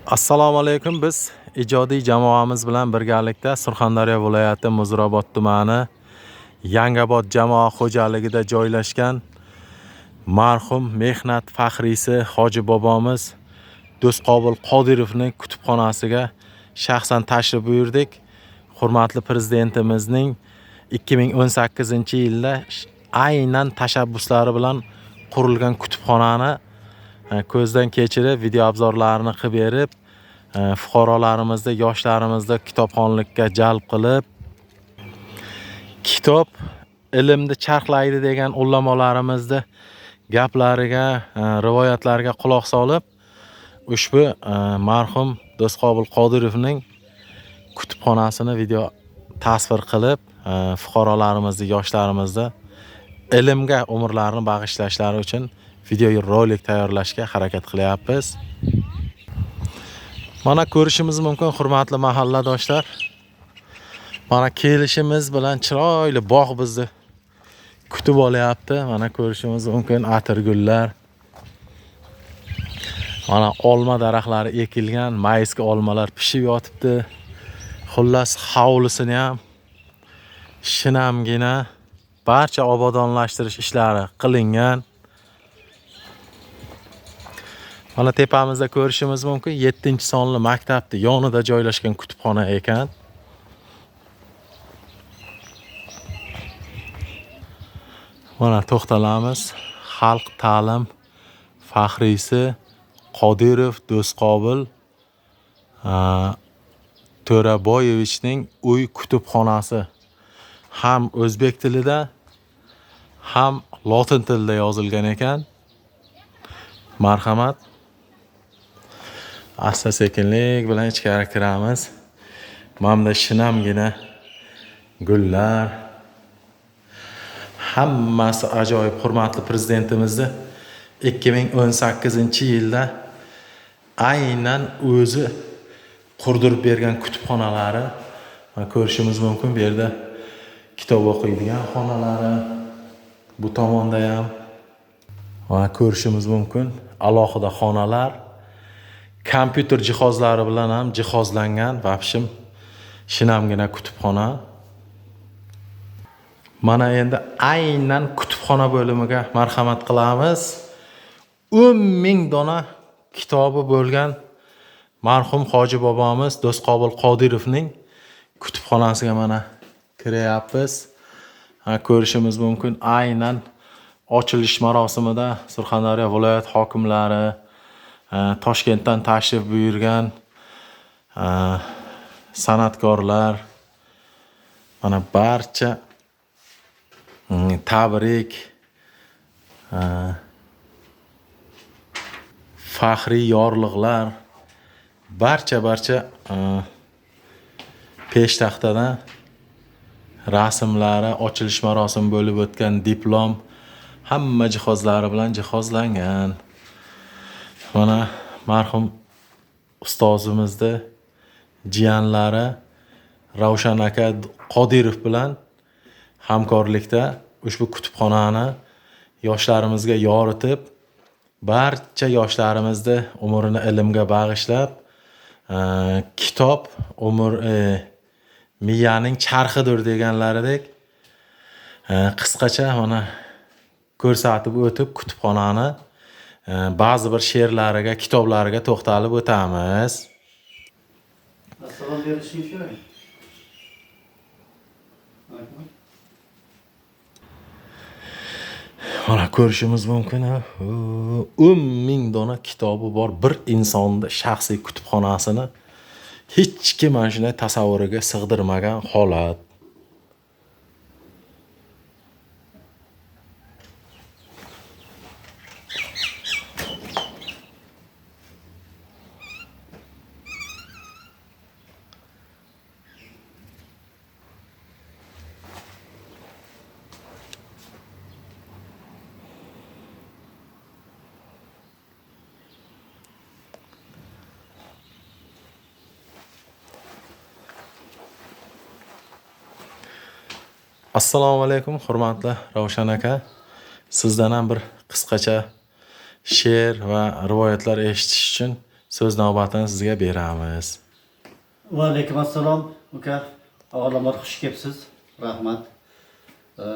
Assalomu alaykum. Biz ijodiy jamoamiz bilan birgalikda Surxondaryo viloyati Muzrabot tumani Yangiobod jamoa xo'jaligida joylashgan marhum mehnat faxriysi hoji bobomiz Do'stqobil Qodirovning kutubxonasiga shaxsan tashrif buyurdik. Hurmatli prezidentimizning 2018-yilda aynan tashabbuslari bilan qurilgan kutubxonani ko'zdan kechirib, video obzorlarini qilib berib, fuqarolarimizni, yoshlarimizni kitobxonlikka jalb qilib, kitob ilmni charxlaydi degan ulamolarimizni gaplariga, rivoyatlariga quloq solib, ushbu marhum Do'stqobil Qodirovning kutubxonasini video tasvir qilib, fuqarolarimizni, yoshlarimizni ilmga umrlarini bag'ishlashlari uchun video rolik tayyorlashga harakat qilyapmiz. Mana ko'rishimiz mumkin, hurmatli mahalladoshlar. Mana kelishimiz bilan chiroyli bog' bizni kutib olyapti. Mana ko'rishimiz mumkin atirgullar. Mana olma daraxtlari ekilgan, mayska olmalar pishib yotibdi. Xullas, hovlisini ham shinamgina barcha obodonlashtirish ishlari qilingan. Mana tepamizda ko'rishimiz mumkin 7-sonli maktabning yonida joylashgan kutubxona ekan. Mana to'xtalamiz. Xalq ta'lim faxriysi Qodirov Do'stqobil To'raboyevichning uy kutubxonasi ham o'zbek tilida ham lotin tilida yozilgan ekan. Marhamat. Asta sekinlik bilan ichkari kiramiz. Mana bunda shinamgina gullar. Hammasi ajoyib. Hurmatli prezidentimizni 2018-yilda aynan o'zi qurdirib bergan kutubxonalari mana ko'rishimiz mumkin. Bu yerda kitob o'qiydigan xonalari, bu tomonda ham mana ko'rishimiz mumkin alohida xonalar, kompyuter jihozlari bilan ham jihozlangan vapshim shinamgina kutubxona. Mana endi aynan kutubxona bo'limiga marhamat qilamiz. 10 ming dona kitobi bo'lgan marhum hoji bobomiz Do'stqobil Qodirovning kutubxonasiga mana kiryapmiz. Ko'rishimiz mumkin aynan ochilish marosimida Surxondaryo viloyat hokimlari, Toshkentdan tashrif buyurgan san'atkorlar, mana barcha tabrik, faxriy yorliqlar, barcha peshtaxtada rasmlari, ochilish marosimi bo'lib o'tgan diplom, hamma jihozlari bilan jihozlangan. Mana marhum ustozimizni jiyanlari Ravshan aka Qodirov bilan hamkorlikda ushbu kutubxonani yoshlarimizga yoritib, barcha yoshlarimizni umrini ilmga bag'ishlab, kitob umr miyaning charxidir deganlaridek, qisqacha mana ko'rsatib o'tib kutubxonani ba'zi bir she'rlariga, kitoblariga to'xtalib o'tamiz. Assalom berishing kerak. Mana ko'rishimiz mumkin, 10 ming dona kitobi bor bir insonning shaxsiy kutubxonasini hech kim mana shunday tasavvuriga sig'dirmagan holat. Assalomu alaykum, hurmatli Ravshan aka. Sizdan ham bir qisqacha she'r va rivoyatlar eshitish uchun So'z navbatini sizga beramiz. Va alaykum assalom, uka. Avvalambor xush kelibsiz. Rahmat.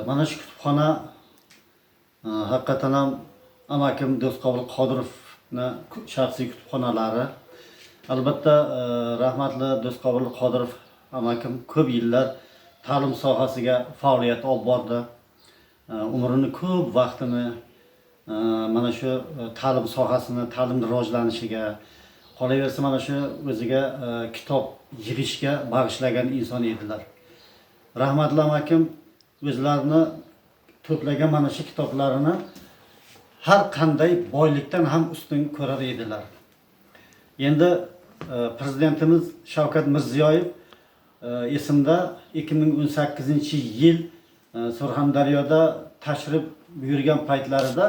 Mana shu kutubxona haqiqatan ham amakim Do'stqobul Qodirovni shaxsiy kutubxonalari. Albatta, rahmatli Do'stqobul Qodirov amakim ko'p yillar ta'lim sohasiga faoliyat olib bordi. Umrini ko'p vaqtini mana shu ta'lim sohasini, ta'lim rivojlanishiga, qolaversa mana shu o'ziga kitob yig'ishga bag'ishlagan inson edilar. Rahmatli amakim o'zlarini to'plagan mana shu kitoblarini har qanday boylikdan ham ustun ko'rar edilar. Endi prezidentimiz Shavkat Mirziyoyev esimda 2018-yil Surxondaryoda tashrif buyurgan paytlarida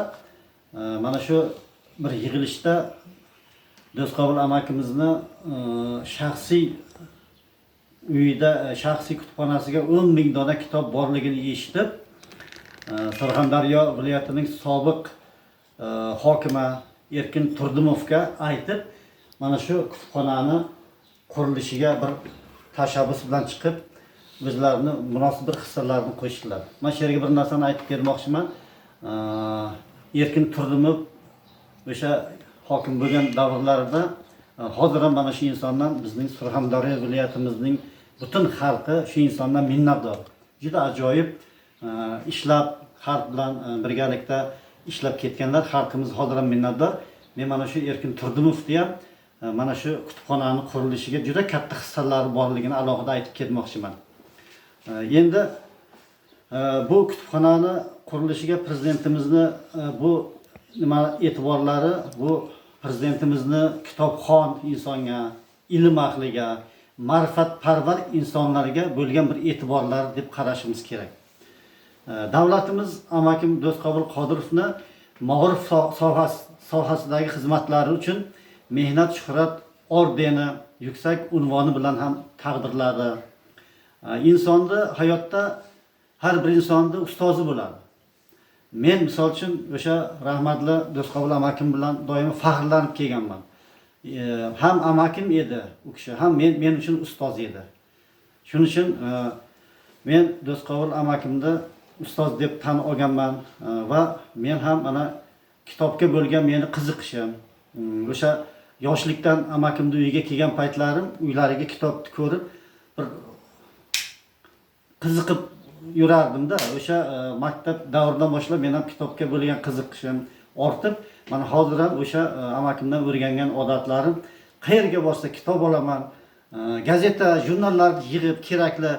mana shu bir yig'ilishda Do'stqobul amakimizni shaxsiy uyida, shaxsiy kutubxonasiga 10 ming dona kitob borligini eshitib, Surxondaryo viloyatining sobiq hokimi Erkin Turdimovga aytib, mana shu kutubxonani qurilishiga bir tashabbus bilan chiqib, o'zlarini munosib bir hissalarini qo'shdilar. Man shu yerga bir narsani aytib bermoqchiman. Erkin Turdimov o'sha hokim bo'lgan davrlarida hozir ham mana shu insondan bizning Surxondaryo viloyatimizning butun xalqi shu insondan minnatdor. Juda ajoyib ishlab, xalq bilan birgalikda ishlab ketganlar, xalqimiz hozir ham minnatdor. Men mana shu Erkin Turdimovni ham mana shu kutubxonani qurilishiga juda katta hissalari borligini alohida aytib ketmoqchiman. Endi bu kutubxonani qurilishiga prezidentimizni bu nima e'tiborlari, bu prezidentimizni kitobxon insonga, ilm ahliga, ma'rifatparvar insonlarga bo'lgan bir e'tiborlari deb qarashimiz kerak. Davlatimiz amakim Do'stqobul Qodirovni maorif sohasidagi xizmatlari uchun Mehnat shuhrat ordeni yuksak unvoni bilan ham taqdirladi. Insonni hayotda har bir insonni ustozi bo'ladi. Men misol uchun o'sha rahmatli Do'stqobul amakim bilan doimo faxrlanib kelganman. Ham amakim edi u kishi, ham men uchun ustoz edi. Shuning uchun men Do'stqobul amakimni ustoz deb tan olganman va men ham mana kitobga bo'lgan meni qiziqishim, o'sha yoshlikdan amakimni uyiga kelgan paytlarim uylariga kitobni ko'rib bir qiziqib yurardimda. O'sha maktab davridan boshlab men ham kitobga bo'lgan qiziqishim ortib, mana hozir ham o'sha amakimdan o'rgangan odatlarim, qayerga borsa kitob olaman, gazeta, jurnallarni yig'ib, kerakli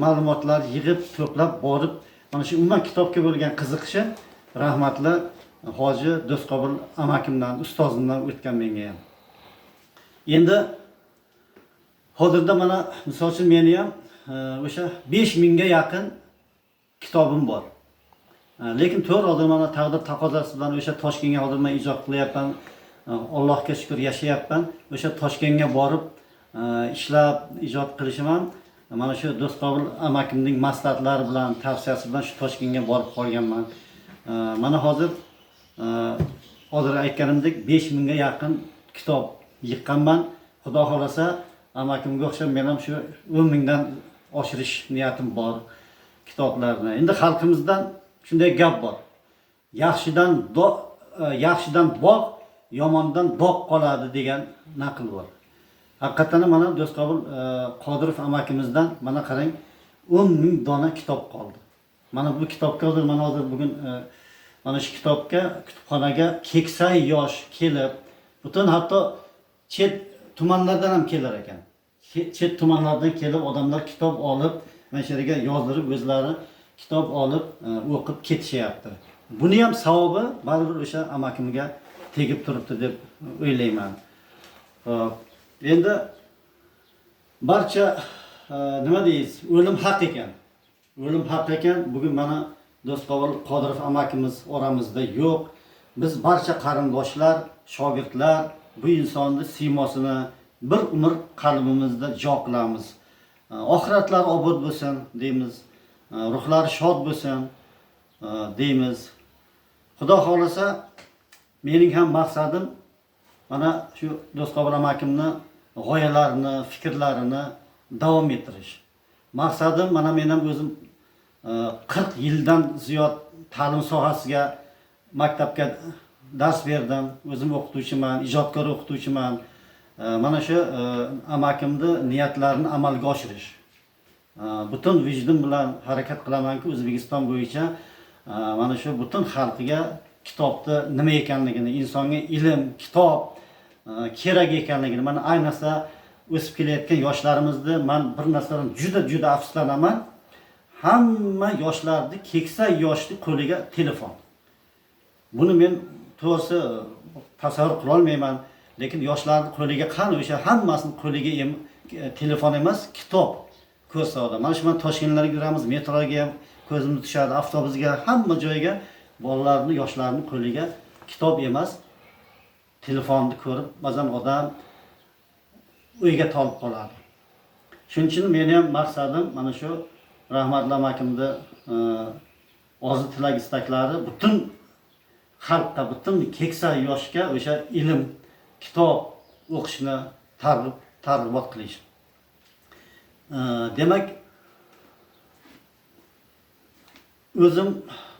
ma'lumotlarni yig'ib, to'plab borib, mana shu umuman kitobga bo'lgan qiziqishim rahmatli hoji Do'stqobul amakimdan, ustozimdan o'tgan menga ham. Endi hozirda mana misol uchun meni ham o'sha 5000ga yaqin kitobim bor. Lekin to'g'ri, hozir mana taqdir taqozosi bilan o'sha Toshkentga hozir man ijod qilyapman. Allohga shukur, yashayapman. O'sha Toshkentga borib ishlab ijod qilishim ham mana shu Do'stqobul amakimning maslahatlari bilan, tavsiyasi bilan shu Toshkentga borib qolganman. Mana hozir hozir aytganimdek 5000ga yaqin kitob yiqqanman. Xudo xohlasa, amakimga o'xshab men ham shu 10 mingdan oshirish niyatim bor kitoblarni. Endi xalqimizdan shunday gap bor: Yaxshidan bog', yomondan dog' qoladi degan naql bor. Haqiqatdan ham mana Do'stqobul Qodirov amakimizdan mana qarang, 10 ming dona kitob qoldi. Mana bu kitobga hozir, mana hozir bugun mana shu kitobga, kutubxonaga keksa, yosh kelib, butun hatto chet tumanlardan ham kelar ekan. Chet tumanlardan kelib odamlar kitob olib, mana shu yerga yozdirib, o'zlari kitob olib o'qib ketishyapti. Buni ham savobi baribir o'sha amakimga tegib turibdi deb o'ylayman. Xo'p, endi barcha nima deysiz, o'lim haq ekan, o'lim haq ekan. Bugun mana Do'stqobul Qodirov amakimiz oramizda yo'q. Biz barcha qarindoshlar, shogirdlar bu insonni siymosini bir umr qalbimizda jo qilamiz. Oxiratlari obod bo'lsin deymiz, ruhlari shod bo'lsin deymiz. Xudo xohlasa, mening ham maqsadim Mana shu Do'stqobul amakimni g'oyalarini, fikrlarini davom ettirish. Maqsadim mana men ham o'zim 40 yildan ziyod ta'lim sohasiga, maktabga dars berdim. O'zim o'qituvchiman, ijodkor o'qituvchiman. Mana shu amakimni niyatlarini amalga oshirish. Butun vijdonim bilan harakat qilamanki, O'zbekiston bo'yicha mana shu butun xalqiga kitobni nima ekanligini, insonga ilm, kitob kerak ekanligini, mana ayniqsa o'sib kelayotgan yoshlarimizni man bir narsadan juda juda afsuslanaman. Hamma yoshlarni, keksa yoshli qo'liga telefon. Buni men to'g'risi tasavvur qilolmayman, lekin yoshlarni qo'liga qani o'sha hammasini qo'liga telefon emas, kitob ko'rsa odam. Mana shu mana Toshkentlarga yuramiz, metroga ham ko'zimiz tushadi, avtobusga, hamma joyga bolalarni, yoshlarni qo'liga kitob emas, telefonni ko'rib ba'zan odam o'yga tolib qoladi. Shuning uchun meni ham maqsadim mana shu rahmatli amakimni orzu tilak istaklari butun xalqqa, butun keksa yoshga o'sha ilm, kitob o'qishni targ'ibot qilish. Demak, o'zim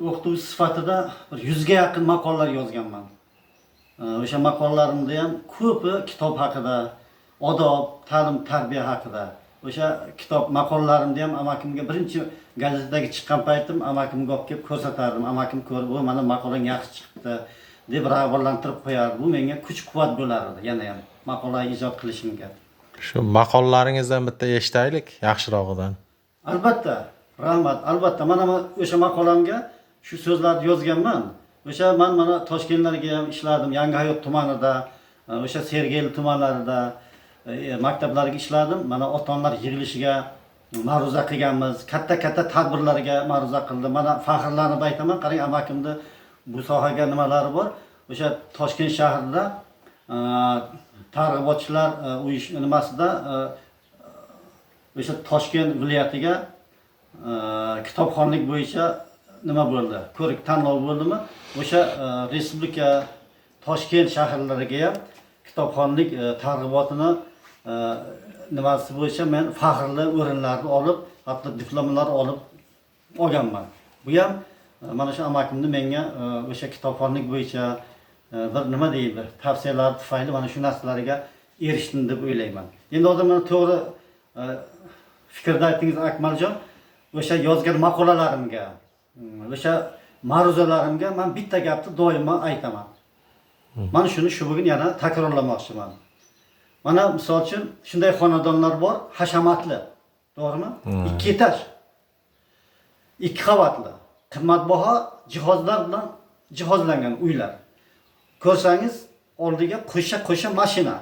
o'qituvchi sifatida bir 100 ga yaqin maqolalar yozganman. O'sha maqolalarimda ham ko'pi kitob haqida, odob, ta'lim, tarbiya haqida. O'sha kitob maqolalarimda ham amakimga birinchi gazetadagi chiqqan paytim amakimga olib kelib ko'rsatardim. Amakim ko'rib, "O, mana maqolang yaxshi chiqibdi" deb rag'batlantirib qo'yardi. Bu menga kuch-quvvat bo'lar edi, yana ham maqola ijod qilishimga. Shu maqolalaringizdan bitta eshitaylik, yaxshirog'idan. Albatta, rahmat. Albatta, mana o'sha maqolamga shu so'zlarni yozganman. O'sha man mana Toshkentlarga ham ishladim, Yangi Hayot tumanida, o'sha Sergeli tumanlarida maktablarga ishladim. Mana ota-onalar yig'ilishiga ma'ruza qilganmiz, katta-katta tadbirlarga ma'ruza qildim. Mana faxrlanib aytaman, qarang amakimda bu sohaga nimalari bor. O'sha Toshkent shahrida targ'ibotchilar nimasida o'sha Toshkent viloyatiga kitobxonlik bo'yicha nima bo'ldi? Ko'rik tanlov bo'ldimi? O'sha respublika Toshkent shaharlariga ham kitobxonlik targ'ibotini nimasi bo'yicha men faxrli o'rinlarni olib, hatto diplomlar olib olganman. Bu ham mana shu amakimni menga o'sha kitobxonlik bo'yicha bir nima deydi, tavsiyalar tufayli mana shu narsalarga erishdim deb o'ylayman. Endi hozir mana to'g'ri fikrda aytdingiz Akmaljon, o'sha yozgan maqolalarimga, o'sha ma'ruzalarimga men bitta gapni doimo aytaman. Mana shuni shu bugun yana takrorlamoqchiman. Mana misol uchun shunday xonadonlar bor, hashamatli, to'g'rimi? 2 etaj, 2 qavatli, qimmatbaho jihozlar bilan jihozlangan uylar. Ko'rsangiz oldiga qo'sha-qo'sha mashina.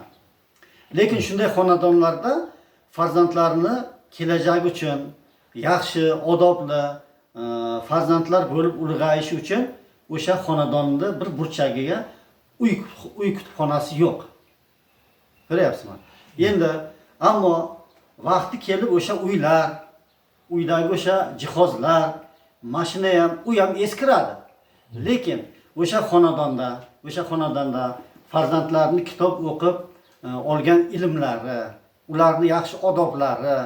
Lekin shunday xonadonlarda farzandlarini kelajagi uchun yaxshi, odobli farzandlar bo'lib ulg'ayishi uchun o'sha xonadonni bir burchagiga uy kutubxonasi yo'q. Ko'ryapsizmi? Endi ammo vaqti kelib o'sha uylar, uydagi o'sha jihozlar, mashina ham, u ham eskiradi. Lekin o'sha xonadonda farzandlarini kitob o'qib olgan ilmlari, ularni yaxshi odoblari,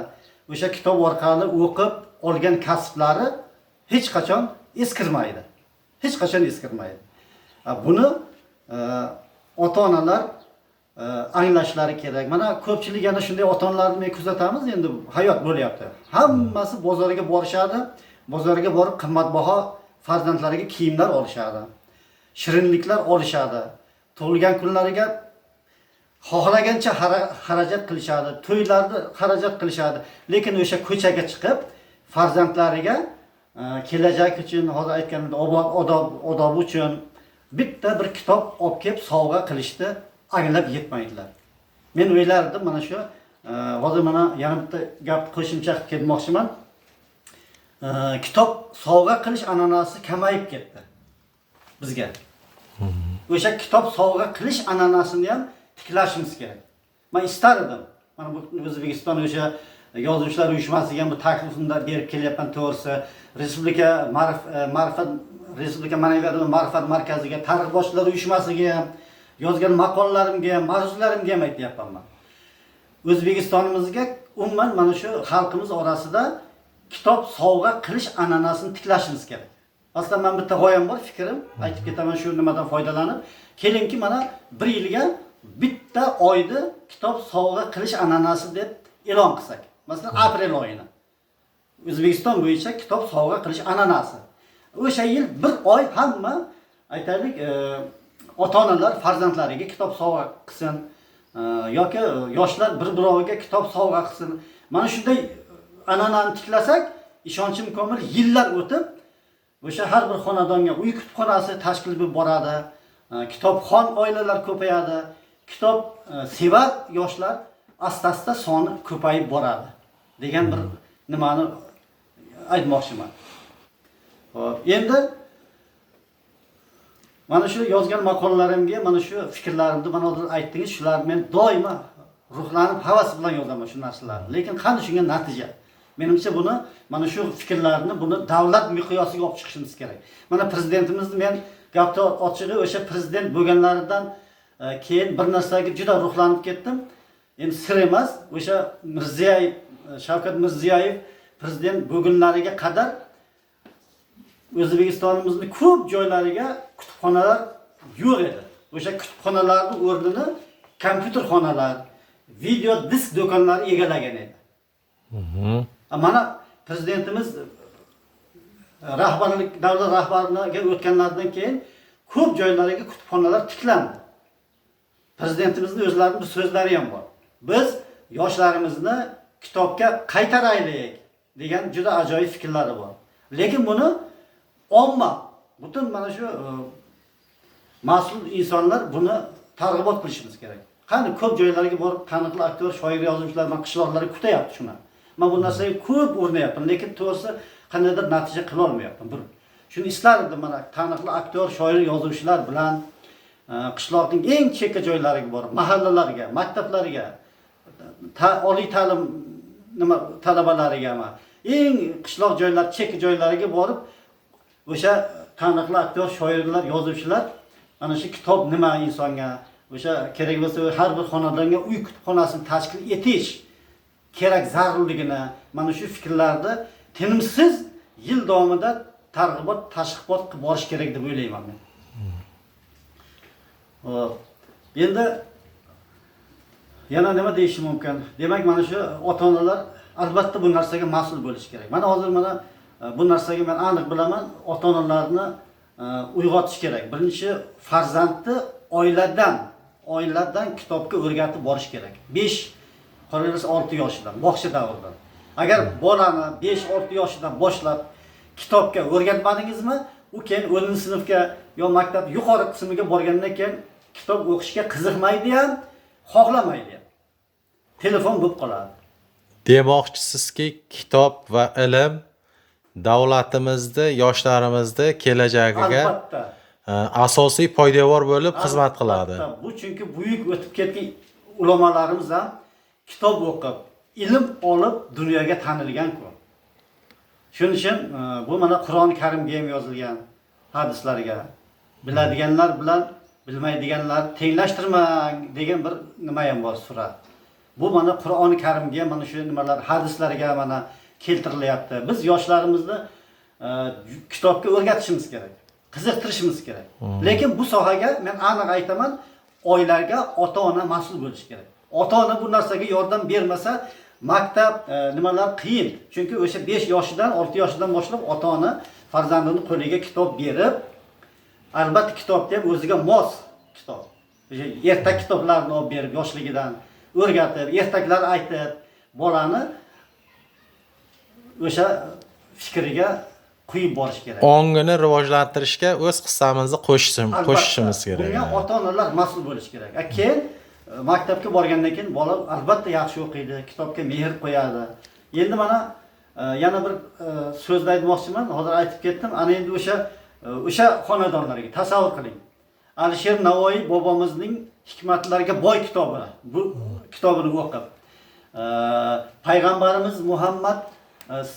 o'sha kitob orqali o'qib olgan kasblari hech qachon eskirmaydi. Hech qachon eskirmaydi. Buni ota-onalar anglashlari kerak. Mana ko'pchilik yana shunday ota-onalarni men kuzatamiz, endi hayot bo'lyapti. Hammasi bozorga borishadi, bozorga borib qimmatbaho farzandlariga kiyimlar olishadi, shirinliklar olishadi. Tug'ilgan kunlariga xohlagancha xarajat qilishadi, to'ylarda xarajat qilishadi. Lekin o'sha ko'chaga chiqib farzandlariga kelajak uchun, hozir aytganimdek, odob uchun bitta bir kitob olib kelib sovg'a qilishni anglab yetmaydilar. Men o'ylardim mana shu, hozir mana yana bitta gap qo'shimcha qilib ketmoqchiman. Kitob sovg'a qilish an'anasi kamayib ketdi bizga. O'sha kitob sovg'a qilish an'anasini ham tiklashimiz kerak. Men istar edim. Mana bu O'zbekiston o'sha yozuvchilar uyushmasiga ham bu taklifni berib kelyapman to'g'risi. Respublika ma'rifat Respublika ma'naviyat va ma'rifat markaziga, targ'ibotchilar uyushmasiga ham Yozgan maqolalarimga ham, ma'ruzalarimga ham aytyapman man. O'zbekistonimizga umuman mana shu xalqimiz orasida kitob sovg'a qilish an'anasini tiklashimiz kerak. Aslida man bitta g'oyam bor, fikrim, aytib ketaman shu nimadan foydalanib. Kelingki, mana bir yilga bitta oyni kitob sovg'a qilish an'anasi deb e'lon qilsak. Masalan, aprel oyini. O'zbekiston bo'yicha kitob sovg'a qilish an'anasi. O'sha yil bir oy hamma, aytaylik, ota-onalar farzandlariga kitob sovg'a qilsin, yoki yoshlar bir-biroviga kitob sovg'a qilsin. Mana shunday an'anani tiklasak, ishonchim komil, yillar o'tib o'sha har bir xonadonga uy kutubxonasi tashkil bo'lib boradi. Kitobxon oilalar ko'payadi. Kitob sevar yoshlar asta-asta soni ko'payib boradi degan bir nimani aytmoqchiman. Xo'p, endi mana shu yozgan maqolalarimga, mana shu fikrlarimni mana hozir aytdingiz, shularni men doimo ruhlanib, havas bilan yozaman shu narsalarni. Lekin qani shunga natija? Menimcha buni, mana shu fikrlarni, buni davlat miqyosiga olib chiqishimiz kerak. Mana prezidentimizni, men gapni ochig'i, o'sha prezident bo'lganlaridan keyin bir narsaga juda ruhlanib ketdim. Endi sir emas, o'sha Mirziyoyev, Shavkat Mirziyoyev prezident bo'lgunlariga qadar O'zbekistonimizning ko'p joylariga kutubxonalar yo'q edi. O'sha kutubxonalarning o'rnini kompyuterxonalar, video disk do'konlari egallagan edi. Mana prezidentimiz rahbarlik, davlat rahbarligiga o'tganlaridan keyin ko'p joylariga kutubxonalar tiklandi. Prezidentimizning o'zlarining bir so'zlari ham bor. Biz yoshlarimizni kitobga qaytaraylik degan juda ajoyib fikrlari bor. Lekin buni omma, butun mana shu mas'ul insonlar buni targ'ibot qilishimiz kerak. Qani ko'p joylarga borib taniqli aktyor, shoir, yozuvchilar man qishloqlarga kutyapti shuni. Man bu narsaga ko'p urinyapman, lekin to'g'risi qandaydir natija qila olmayapman. Bir shuni istar edim, mana taniqli aktyor, shoir, yozuvchilar bilan qishloqning eng chekka joylariga borib, mahallalarga, maktablarga, oliy ta'lim nima talabalariga, eng qishloq joylar, chekka joylariga borib, o'sha taniqli aktyor, shoirlar, yozuvchilar mana shu kitob nima insonga, o'sha kerak bo'lsa har bir xonadonga uy kutubxonasini tashkil etish kerak, zarurligini, mana shu fikrlarni tinimsiz yil davomida targ'ibot, tashviqot qilib borish kerak deb o'ylayman men. Xo'p, endi yana nima deyishim mumkin? Demak, mana shu ota-onalar albatta bu narsaga mas'ul bo'lishi kerak. Mana hozir mana bu narsaga men aniq bilaman, ota-onalarni uyg'otish kerak. Birinchi farzandni oiladan kitobga o'rgatib borish kerak. 5, qolaversa 6 yoshidan, bog'cha davridan. Agar bolani 5-6 yoshidan boshlab kitobga o'rgatmadingizmi, u keyin 10-sinfga yo maktab yuqori qismiga borgandan keyin kitob o'qishga qiziqmaydi ham, xohlamaydi ham. Telefon bo'lib qoladi. Demoqchisizki, kitob va ilm davlatimizda, yoshlarimizni kelajagiga Albatta. Asosiy poydevor bo'lib xizmat qiladi. Albatta. Bu chunki buyuk o'tib ketgan ulamolarimiz ham kitob o'qib, ilm olib dunyoga tanilgan-ku. Shuning uchun bu mana Qur'oni Karimga ham yozilgan, hadislarga. Biladiganlar bilan bilmaydiganlar tenglashtirmang degan bir nima ham bor, sura. Bu mana Qur'oni Karimga mana shu nimalar, hadislarga mana keltirilyapti. Biz yoshlarimizni kitobga o'rgatishimiz kerak, qiziqtirishimiz kerak. Lekin bu sohaga men aniq aytaman, oilaga ota-ona mas'ul bo'lishi kerak. Ota-ona bu narsaga yordam bermasa, maktab nimalar qiyin. Chunki o'sha 5 yoshidan, 6 yoshidan boshlab ota-ona farzandini qo'liga kitob berib, albatta kitobni ham o'ziga mos kitob. O'sha ertak kitoblarini olib berib, yoshligidan o'rgatib, ertaklar aytib, bolani o'sha fikriga quyib borish kerak. Ongini rivojlantirishga o'z hissamizni Albatta, qo'shishimiz kerak. Bunga ota-onalar mas'ul bo'lishi kerak. Keyin maktabga borgandan keyin bola albatta yaxshi o'qiydi, kitobga mehr qo'yadi. Endi mana yana bir so'zni aytmoqchiman, hozir aytib ketdim. Ana endi o'sha xonadonlarga tasavvur qiling. Alisher Navoiy bobomizning hikmatlarga boy kitobi, bu kitobini o'qib, payg'ambarimiz Muhammad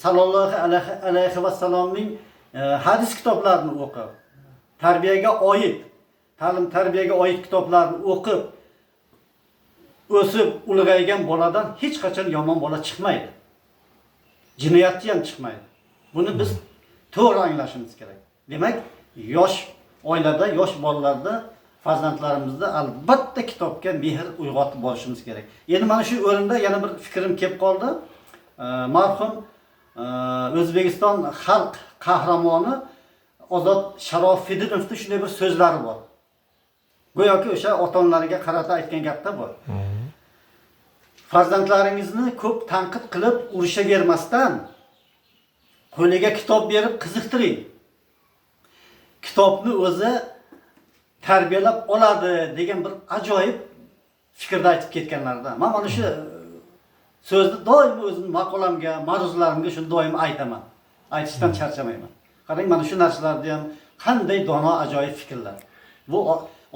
sallallohu alayhi va sallamning hadis kitoblarini o'qib, tarbiyaga oid Ta'lim tarbiyaga oid kitoblarni o'qib o'sib ulg'aygan boladan hech qachon yomon bola chiqmaydi. Jinoyatchi ham chiqmaydi. Buni biz to'g'ri anglashimiz kerak. Demak, yosh oilada, yosh bolalarda, farzandlarimizda albatta kitobga mehr uyg'otib borishimiz kerak. Endi mana shu o'rinda yana bir fikrim kelib qoldi. Marhum O'zbekiston xalq qahramoni Ozod Sharofiddinovning shunday bir so'zlari bor. Go'yoki o'sha ota-onalarga qarata aytgan gapda bu. Farzandlaringizni ko'p tanqid qilib urishavermasdan qo'liga kitob berib qiziqtiring. Kitobni o'zi tarbiyalab oladi degan bir ajoyib fikrda aytib ketganlarida. Men mana shu so'zni doim o'zim maqolamga, ma'ruzalarimga shuni doim aytaman. Aytishdan charchamayman. Qarang, mana shu narsalarni ham qanday dono ajoyib fikrlar. Bu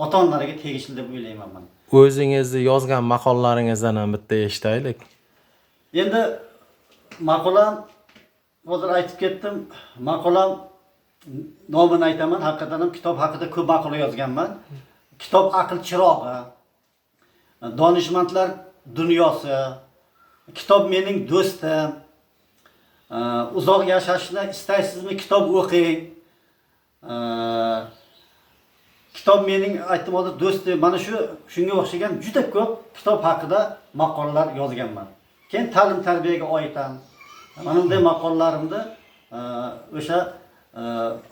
ota-onalarga tegishli deb o'ylayman men. O'zingizni yozgan maqolalaringizdan ham bitta eshitaylik. Endi maqolam hozir aytib ketdim. Maqolam nomini aytaman. Haqiqatan ham kitob haqida ko'p maqola yozganman. Kitob aql chirog'i, donishmandlar dunyosi, kitob mening do'stim, uzoq yashashni istaysizmi, kitob o'qing. Kitob mening aytdim hozir do'stim, mana shu shunga o'xshagan juda ko'p kitob haqida maqolalar yozganman. Keyin ta'lim tarbiyaga oid ham mana bunday maqolalarimda o'sha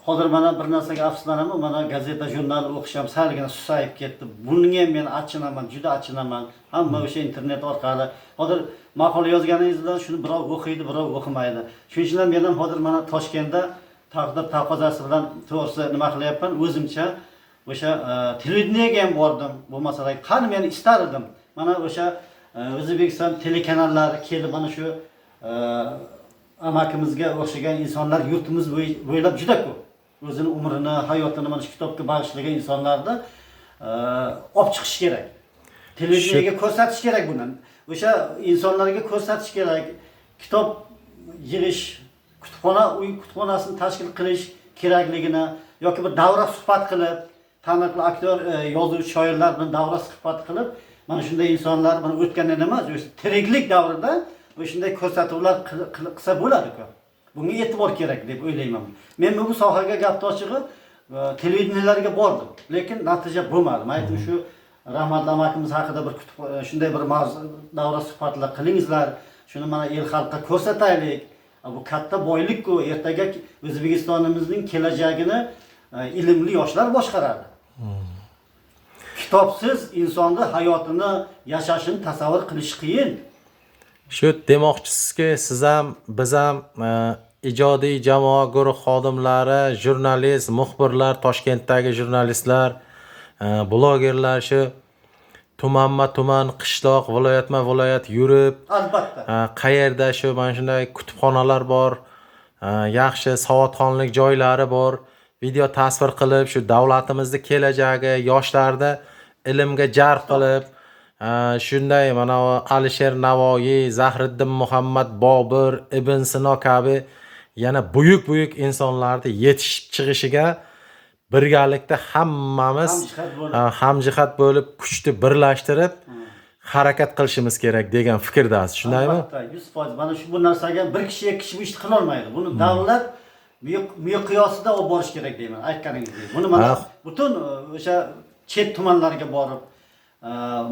hozir mana bir narsaga afsuslanaman, mana gazeta, jurnal o'qish ham salgina susayib ketdi. Bunga ham men achinaman, juda achinaman. Hamma o'sha internet orqali hozir maqola yozganingiz bilan shuni birov o'qiydi, birov o'qimaydi. Shuning uchun ham men ham hozir mana Toshkentda taqdir taqozosi bilan to'g'risi nima qilyapman, o'zimcha o'sha televideniyaga ham bordim bu masalaga. Qani men istar edim. Mana o'sha O'zbekiston telekanallari kelib mana shu amakimizga o'xshagan insonlar yurtimiz bo'ylab juda ko'p. O'zini umrini, hayotini mana shu kitobga bag'ishlagan insonlarni olib chiqish kerak. Televideniyaga ko'rsatish kerak buni. O'sha insonlarga ko'rsatish kerak. Kitob yig'ish, kutubxona, uy kutubxonasini tashkil qilish kerakligini yoki bir davra suhbat qilib, taniqli aktyor, yozuvchi, shoirlar bilan davra suhbat qilib, mana shunday insonlar mana o'tganda emas, o'sha tiriklik davrida shunday ko'rsatuvlar qilsa bo'ladi-ku. Bunga e'tibor kerak deb o'ylayman. Men bu sohaga gap ochig'i televideniyalarga bordim, lekin natija bo'lmadi. Men aytdim shu rahmatli amakimiz haqida bir shunday bir mavzu davra suhbatlar qilingizlar, shuni mana el xalqqa ko'rsataylik. Bu katta boylik-ku, ertaga O'zbekistonimizning kelajagini ilmli yoshlar boshqaradi. Kitobsiz insonni hayotini, yashashini tasavvur qilish qiyin. Shu demoqchisizki, siz ham, biz ham ijodiy jamoa guruh xodimlari, jurnalist, muxbirlar, Toshkentdagi jurnalistlar, blogerlar shu tumanma-tuman, qishloq, viloyatma-viloyat yurib, albatta qayerda shu mana shunday kutubxonalar bor, yaxshi savodxonlik joylari bor, video tasvir qilib, shu davlatimizni kelajagi, yoshlarni ilmga jalb qilib, shunday mana Alisher Navoiy, Zahriddin Muhammad Bobur, Ibn Sino kabi yana buyuk-buyuk insonlarni yetishib chiqishiga birgalikda hammamiz hamjihat bo'lib, kuchni birlashtirib harakat qilishimiz kerak degan fikrdasiz, shundaymi? Albatta, 100%. Mana shu bu narsaga bir kishi, ikki kishi bu ishni qila olmaydi. Buni davlat miqyosida olib borish kerak deyman, aytganingizdek. Buni mana butun o'sha chet tumanlarga borib,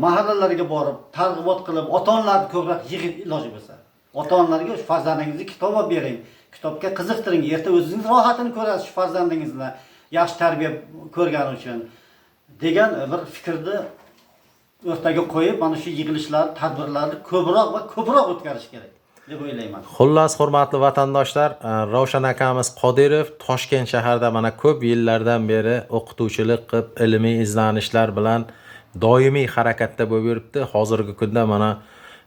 mahallalarga borib, targ'ibot qilib, ota-onalarni ko'proq yig'ib iloji bo'lsa. Ota-onalarga shu farzandingizni kitob olib bering, kitobga qiziqtiring, erta o'zingiz rohatini ko'rasiz shu farzandingizni yaxshi tarbiya ko'rgani uchun degan bir fikrni o'rtaga qo'yib, mana shu yig'ilishlar, tadbirlarni ko'proq va ko'proq o'tkazish kerak deb o'ylayman. Xullas, hurmatli vatandoshlar, Ravshan akamiz Qodirov Toshkent shahrida mana ko'p yillardan beri o'qituvchilik qilib, ilmiy izlanishlar bilan doimiy harakatda bo'lib yuribdi. Hozirgi kunda mana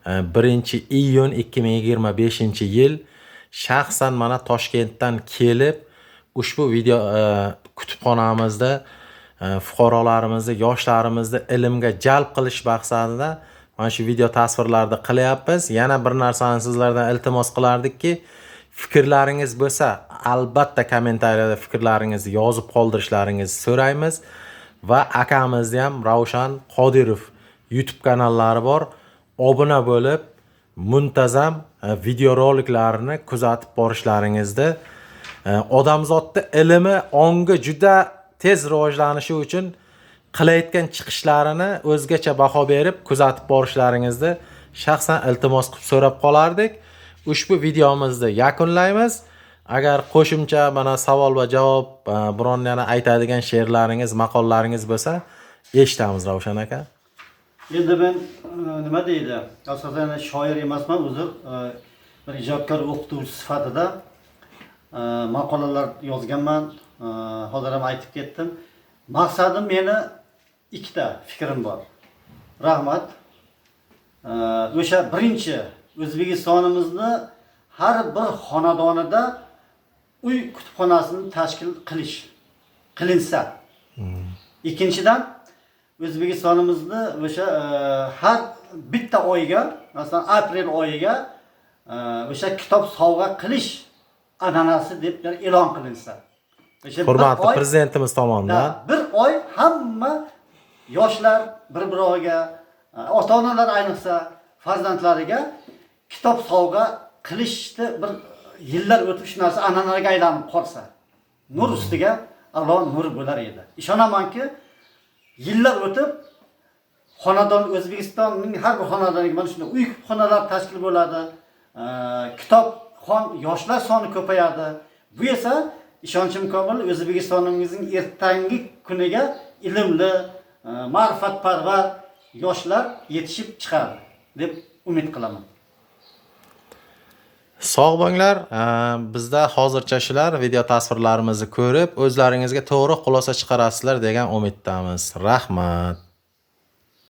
1 iyun 2025-yil shaxsan mana Toshkentdan kelib ushbu video kutubxonamizda fuqarolarimizni, yoshlarimizni ilmga jalb qilish maqsadida mana shu video tasvirlarni qilyapmiz. Yana bir narsani sizlardan iltimos qilardikki, fikrlaringiz bo'lsa, albatta kommentariyada fikrlaringizni yozib qoldirishlaringizni so'raymiz. Va akamizni ham Ravshan Qodirov YouTube kanallari bor. Obuna bo'lib, muntazam videoroliklarni kuzatib borishlaringizni, odamzodni ilmi, ongi juda tez rivojlanishi uchun qilayotgan chiqishlarini o'zgacha baho berib kuzatib borishlaringizni shaxsan iltimos qilib so'rab qolardik. Ushbu videomizni yakunlaymiz. Agar qo'shimcha mana savol va javob, biron yana aytadigan she'rlaringiz, maqollaringiz bo'lsa, eshitamiz, Ravshan aka. Endi men nima deydi, asosan shoir emasman, uzr, bir ijodkor o'qituvchi sifatida maqolalar yozganman, hozir ham aytib ketdim. Maqsadim, meni ikkita fikrim bor. Rahmat. O'sha birinchi, O'zbekistonimizni har bir xonadonida uy kutubxonasini tashkil qilish qilinsa. Ikkinchidan, O'zbekistonimizni o'sha har bitta oyga, masalan, aprel oyiga o'sha kitob sovg'a qilish an'anasi deb bir e'lon qilinsa. O'sha bir Hurmatli prezidentimiz tomonidan bir oy hamma yoshlar bir biroviga, ota onalar ayniqsa farzandlariga kitob sovg'a qilishni, bir yillar o'tib shu narsa an'anaga aylanib qolsa, nur ustiga a'lo nur bo'lar edi. Ishonamanki, yillar o'tib xonadon, O'zbekistonning har bir xonadoniga mana shunday uy kutubxonalar tashkil bo'ladi. Kitobxon yoshlar soni ko'payadi. Bu esa, ishonchim komil, O'zbekistonimizning ertangi kuniga ilmli, ma'rifatparvar yoshlar yetishib chiqadi deb umid qilaman. Sog' bo'linglar. Bizda hozircha shular. Video tasvirlarimizni ko'rib, o'zlaringizga to'g'ri xulosa chiqarasizlar degan umiddamiz. Rahmat.